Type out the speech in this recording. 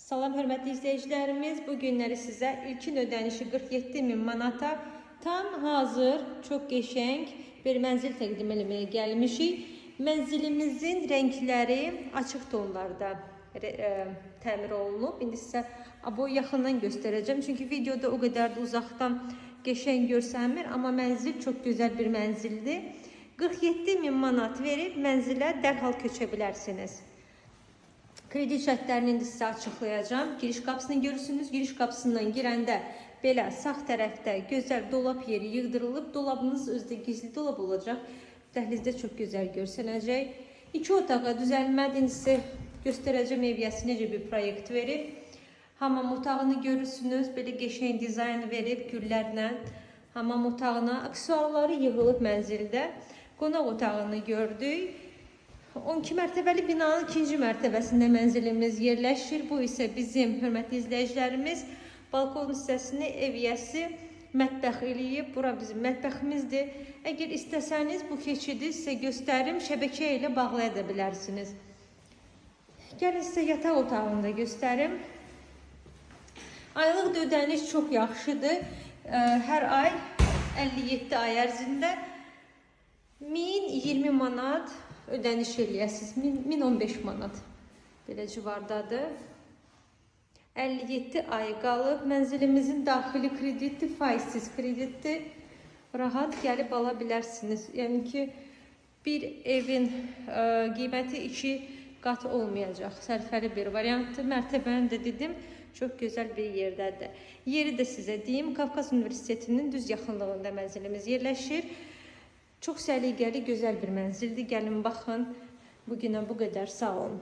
Salam hörmətli izləyicilərimiz. Bu günləri sizə ilkin ödənişi 47 min manata tam hazır, çox qəşəng bir mənzil təqdim eləməyə gəlmişik. Mənzilimizin rəngləri açıq tonlarda təmir olunub. İndi sizə aboyu yaxından göstərəcəm. Çünki videoda o qədər də uzaqdan qəşəng görsənmir, amma mənzil çox gözəl bir mənzildir. 47 min manat verib mənzilə dərhal köçə bilərsiniz. Kredi şərtlərini indi sizə açıqlayacağam. Giriş qapısını görürsünüz. Giriş qapısından girəndə belə sağ tərəfdə gözəl dolab yeri yığdırılıb. Dolabınız özdə gizli dolab olacaq. Dəhlizdə çox gözəl görsənəcək. İki otağa düzəlmədir. İndi sizə göstərəcəm ev yiyəsi necə bir proyekt verib. Hamam otağını görürsünüz. Belə qəşəng dizayn verib güllərlə. Hamam otağına aksesuarları yığılıb mənzildə. Qonaq otağını gördük. 12 mərtəbəli binanın ikinci mərtəbəsində mənzilimiz yerləşir. Bu isə bizim hörmətli izləyicilərimiz balkon hissəsini ev yiyəsi mətbəx eləyib. Bura bizim mətbəximizdir. Əgər istəsəniz bu keçidi sizə göstərim, şəbəkə ilə bağlaya da bilərsiniz. Gəlin sizə yataq otağını da göstərim. Aylıq da ödəniş çox yaxşıdır. Hər ay 57 ay ərzində 1020 manat ödəniş eləyəsiniz. 1015 manat belə civardadır. 57 ay qalıb. Mənzilimizin daxili kreditdir, faizsiz kreditdir. Rahat gəlib ala bilərsiniz. Yəni ki, bir evin qiyməti 2 qat olmayacaq. Sərfəli bir variantdır. Mərtəbəni də dedim, çox gözəl bir yerdədir. Yeri də sizə deyim, Qafqaz Universitetinin düz yaxınlığında mənzilimiz yerləşir. Çox səliqəli, gözəl bir mənzildir. Gəlin baxın. Bugünə bu qədər. Sağ olun.